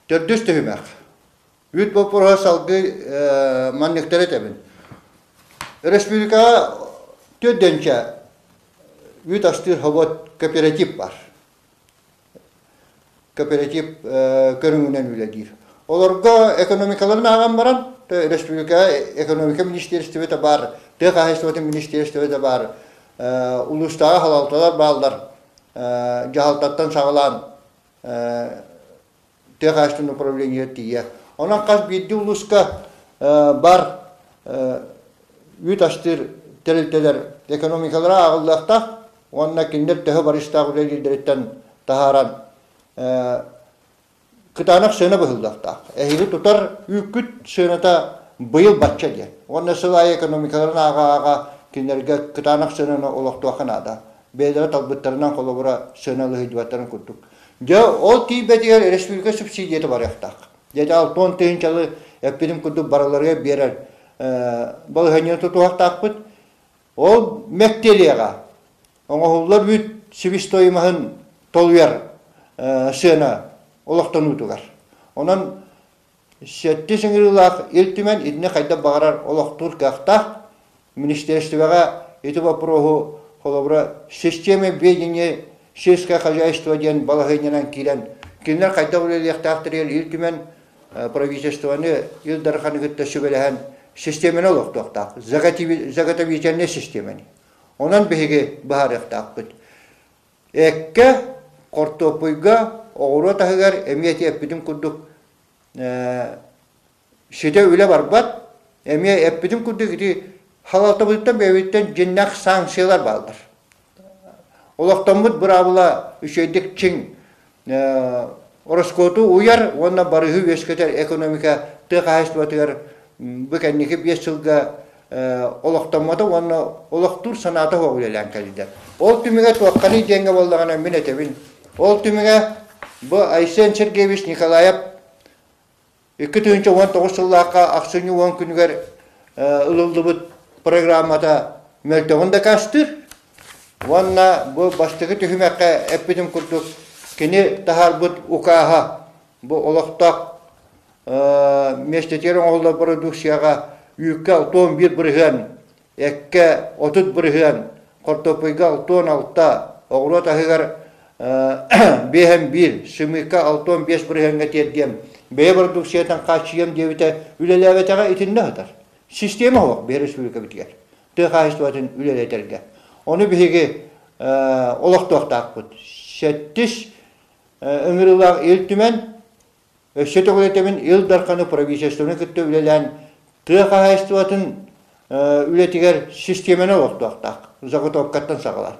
Төрдүс түһүмэх. Үүт боппуруоһа салгыы манныктары этэбин. Республикаҕа төрдөнчө үүт астыыр хобот кооператив бар. Кооператив көрүҥүнэн үлэлиир. Олорго экономикаларын ааҕан баран, республикаҕа экономика министиэристибэтэ баар, тыа хаһаайыстыбатын министиэристибэтэ баар, улуустааҕы салалталар бааллар, дьаһалтаттан саҕалаан тыа хаһаайыстыбатын управлениетыгар тиийэ. Онон хас биирдии улууска бар үүт астыыр тэрилтэлэр экономикалара ааҕыллыахтаах уонна кинилэр төһө барыстаах үлэлииллэриттэн таһааран кытаанах сыана быһыллыахтаах. Эһиги тутар үүккүт сыаната быйыл бачча диэн. Уонна сыл аайы экономикаларын ааҕа-ааҕа кинилэргэ кытаанах сыананы олохтуохха наада. Бэйэлэрэ талбыттарынан холобура сыаналыһыйдыбаттарын курдук. Дьэ, ол тиийбэтигэр республика субсидията барыахтаах. Дьэ, 60 тыһыынчалы эппитим курдук барыларыгар биэрэр балаһыанньаны тутуһахтаахпыт. Ол мэктиэлиэҕэ оҥоһуллар үүт себестоимоһын толуйар сыана олохтонуутугар. Онон сэттис ыҥырыылаах Ил Түмэн итини хайдах баҕарар олохтуур кыахтаах. Министерствоҕа ити боппуруоһу холобура система ведения сельское хозяйство диэн балаһыанньанан киирэн кинилэр хайдах үлэлиэхтээхтэригэр Ил Түмэн правительствоны Ил Дарханы кытта сүбэлэһэн систиэмэни олохтуохтаах, заготовительнай систиэмэни. Онон биһиги быһаарыахтаахпыт. Эккэ, хортуоппуйга, оҕуруот аһыгар эмиэ ити эппитим курдук ситэ үлэ барбат. Эмиэ эппитим курдук ити халалтабытыттан бэйэбиттэн дьиннээх санкциялар бааллар. Олохтоммут быраабыла үчүгэйдик чиҥ ороскуоту уйар уонна барыһы үөскэтэр экономика тыа хаһаайыстыбатыгар бу кэнники 5 сылга олохтоммото уонна олохтуур санаата суох үлэлээн кэллилэр. Ол түмүгэ туохханый диэҥҥэ буоллаҕына мин этэбин. Ол түмүгэ бу Айсен Сергеевич Николаев 2019 сыллаахха ахсынньы 10 күнүгэр ылыллыбыт программата мөлтөҕүн дакаастыыр. Уонна бу бастакы түһүмэххэ эппитим курдук кини таһаарбыт укааһа бу олохтоох миэстэтигэр оҥоһуллар бородууксуйаҕа үүккэ 61%, эккэ 30%, хортуоппуйга 66, оҕуруот аһыгар 5,1, сымыыкка 65 бырыһыаҥҥа тиэрдиэм, бэйэ бородууксуйатын хааччыйыам диэбитэ үлэлээбэтэҕэ итиннэ сытар. Систиэмэ суох биһи республикабытыгар тыа хаһаайыстыбатын үлэлэтэргэ. Ону биһиги олохтуохтаахпыт. Сэттис ыҥырыылаах Ил Түмэн Өссө төгүл Ил Дарханы правительствоны кытта үлэлээн тыа хаһаайыстыбатын үлэтигэр систиэмэни олохтуохтаах заготовкаттан саҕалаан.